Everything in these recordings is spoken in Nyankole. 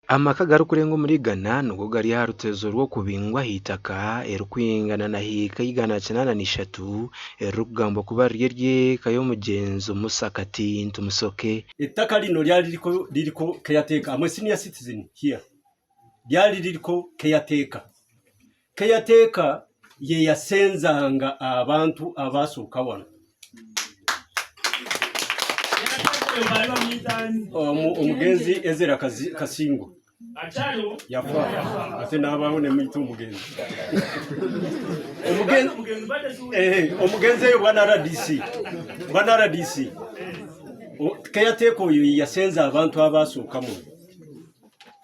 Amaka agarikurenga omuri igana nigo gari aha rutezo rw'okubingwa aha itaka eririkwingana na hiika 803 eririkugambwa kuba riri ery'eka y'omugyenzi Musa Katintu Musoke. Ettaka rino ryari ririko caretaker, am a senior citizen here, ryari ririko caretaker. Caretaker yeyasenzanga abantu abasooka wano. Omugenzi Ezra Kasingo yafa ate nabaho nemwita omugenzi. Omugenzi oyo bwana RDC, bwana RDC, caretaker oyo yeyasenza abantu abasooka muno.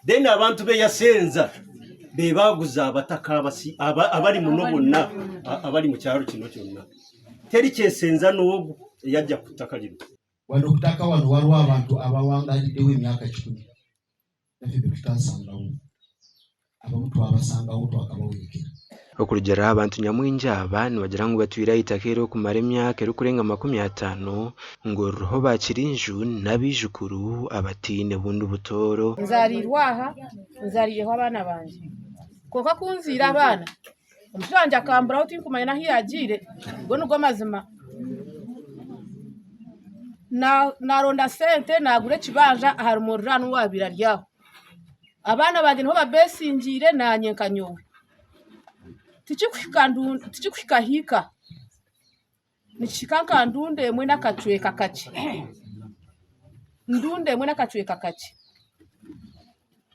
Then abantu be yasenza be baaguza abataka abasi abari muno bonna abari mu kyaro kino kyonna. Teri kyesenza n'ogu eyajja ku ttaka lino. Wano ku ttaka wano waliwo abantu abawangaliddewo emyaka kikumi naffe be tutaasangawo. Abamu twabasangawo twakabawerekera. Okurugiirira aha bantu nyamwingi aba nibagira ngu batwire aha itaka eri okumara emyaka erikurenga 50 ngu ririho baakirinju n'abaijukuru abataine bundi butooro. Nzaariirwe aha, nzaariireho abaana bangye. Kwonka ku nzaire abaana, omushaija wangye akamburaho tinkumanya n'ahu yaagiire, ago nigo mazima. Naaronda sente naagura ekibanja ahari muriraanwa owaabaire ari aho. Abaana bangye niho babeesingiire naanye nka nyowe. Tikikuhika hiika, nikihika nka ndunda emwe n'akacweka kakye, ndunda emwe n'akacweka kakye.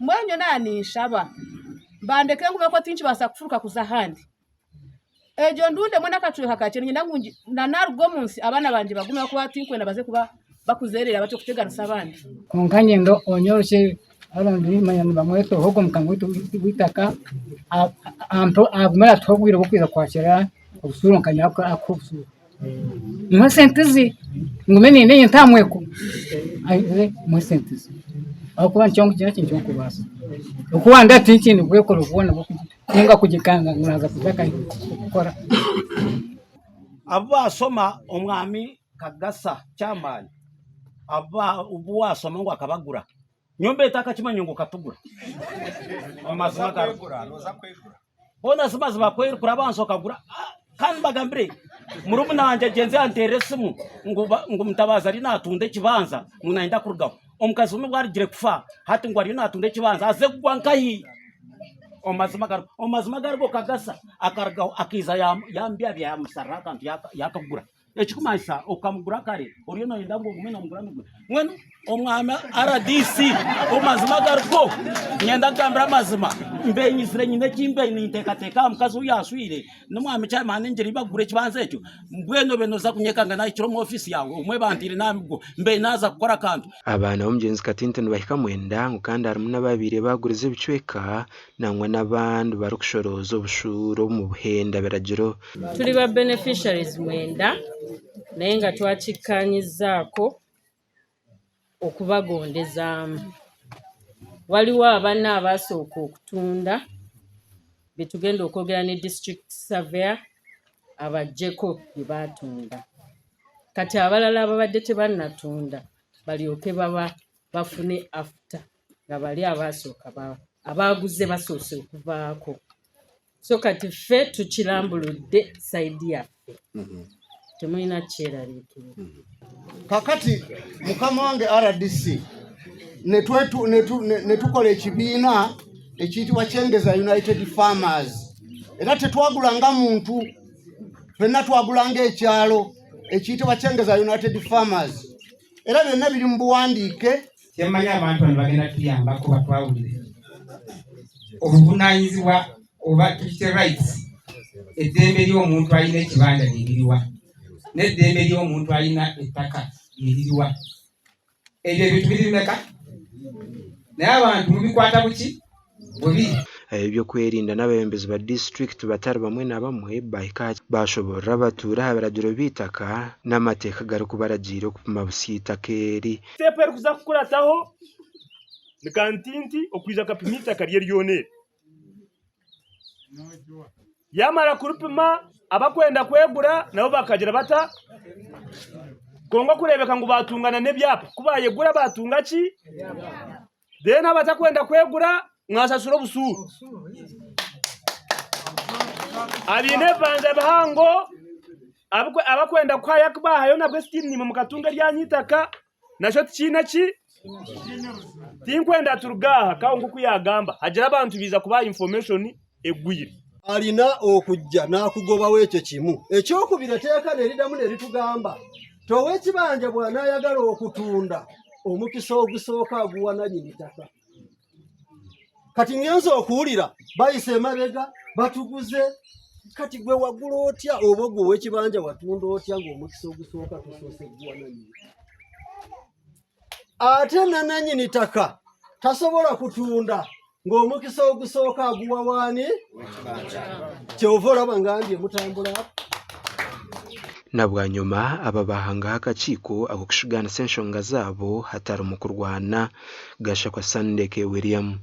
Mbwenu nyowe naaba ninshaba bandeke ngume ahabw'okuba tinkibaasa kufuruka kuza ahandi. Egyo ndunda emwe n'akacweka kakye niinyenda ngu naaruga omu nsi abaana bangye bagumeho ahabw'okuba tinkwenda baze kuba bakuzeerera batyo kuteganisa abandi. Kwonka nyenda onyorokye manya nibamweta oha ogwo mukama waitu w'eitaka agume atuhe obwire bw'okwija kwakira obusuuro nka nyowe akuhe obusuuro. Muhe sente ze ngume ninde nyente aha mweko muhe sente ze ahabw'okuba nikyo nikyo nkubaasa. Ahabw'okuba nindeeba tinkine bwekoro bwona bw'okugira kugikanga ngu naaza kuza kukora. Abu baasoma omwami Kagasa chairman abu waasoma ngu akabagura nyowe mbeete akakimanya ngu okatugura omu mazima gariho. Hoona si mazima kwerikura abansi okagura kandi mbagambire murumuna wangye agyenze yanteerera esimu ngu Mutabazi ariyo naatunda ekibanza ngu nayenda kurugaho. Omukazi we obu arugire kufa hati ngu ariyo naatunda ekibanza aze kugwa nkahi? Omu mazima agariho omu mazima agariho Kagasa akarugaho akaija yambyabya yamusharira akantu yakagura. Ekikumanyisa okamugura kare oriyo noyenda ngu ogume nomugura nomugura. Mbwenu omwami RDC omu mazima agariho niinyenda kugambira amazima mbenyizire nyine eki mbe ninteekateeka aha mukazi ou yaashwire n'omwami chairman ngira bagura ekibanza ekyo mbwenu obe nooza kunyekanga nahikire omu ofiisi yaawe obumwe banteire n'aha migo mbe naaza kukora akantu. Abaana b'omugyenzi Katinti nibahika mwenda ngu kandi harimu n'ababaire baagurize ebicweka nangwa n'abandi barikushorooza obushuuru omu buhenda biragiro. Turi ba beneficiaries mwenda naye nga twakikkaanyizzaako okubagondezaamu. Waliwo abana abaasooka okutunda be tugenda okwogera ne district surveyor abaggyeko bye baatunda. Kati abalala ababadde tebannatunda balyoke baba bafune after nga bali abaasooka abaaguze basoose okuvaako. So kati ffe tukirambuludde sayidi yaffe mhm. temulina kyeraliikirira. Mhm. Kakati mukama wange RDC netukola ekibiina ekiyitibwa Kyengeza United Farmers era tetwagulanga muntu fenna twagulanga ekyalo ekiyitibwa Kyengeza United Farmers era byonna biri mu buwandiike Kyemmanyi abantu bano bagenda tuyambako batwawulire obuvunaanyizibwa oba tukite rights eddembe ly'omuntu alina ekibanja lyeririwa n'eddembe ly'omuntu alina ettaka lyeririwa ebyo ebintu biri bimeka naye abantu mubikwata buki bubi Ab'ebyokwerinda n'abeebembezi ba disiturikiti batari bamwe na bamwe baahika aha baashoboorora abatuura aha biragiro by'eitaka n'amateeka agarikubaragiira okupima busya eitaka eri. Sitepu erikuza kukurataho ni Kantinti okwija akapima eitaka rye ryona eri. Yaamara kuripima abakwenda kwegura nabo bakagira bata? Kwonka okureebeka ngu baatungana n'ebyapa. Ku baayegura baatunga ki? Then abatakwenda kwegura mwashashura obusuuru. Abaine ebibanja bihango abakwenda kuhayo ku baahayo nabwo still naimwe mukatunga eryanyu eitaka nakyo tikiine ki? Tinkwenda turuge aha Kawo nk'oku yaagamba hagire abantu baija kubaha information egwire. Alina okujja n'akugobawo ekyo kimu. Ekyokubiri etteeka ne liddamu ne litugamba nti ow'ekibanja bw'anaayagala okutunda omukisa ogusooka aguwa nannyini ttaka. Kati ngenze okuwulira bayise emabega batuguze kati gwe wagula otya oba gwe ow'ekibanja watunda otya ng'omukisa ogusooka tusoose guwa nannyini ate nananyini ttaka tasobola kutunda ng'omukisa ogusooka aguwa waani kyova olaba nga ndi emutambula Na bwanyima aba baahangaho akakiiko ak'okushugaanisa enshonga zaabo hatarimu kurwana. Gashakwa Sunday K. William.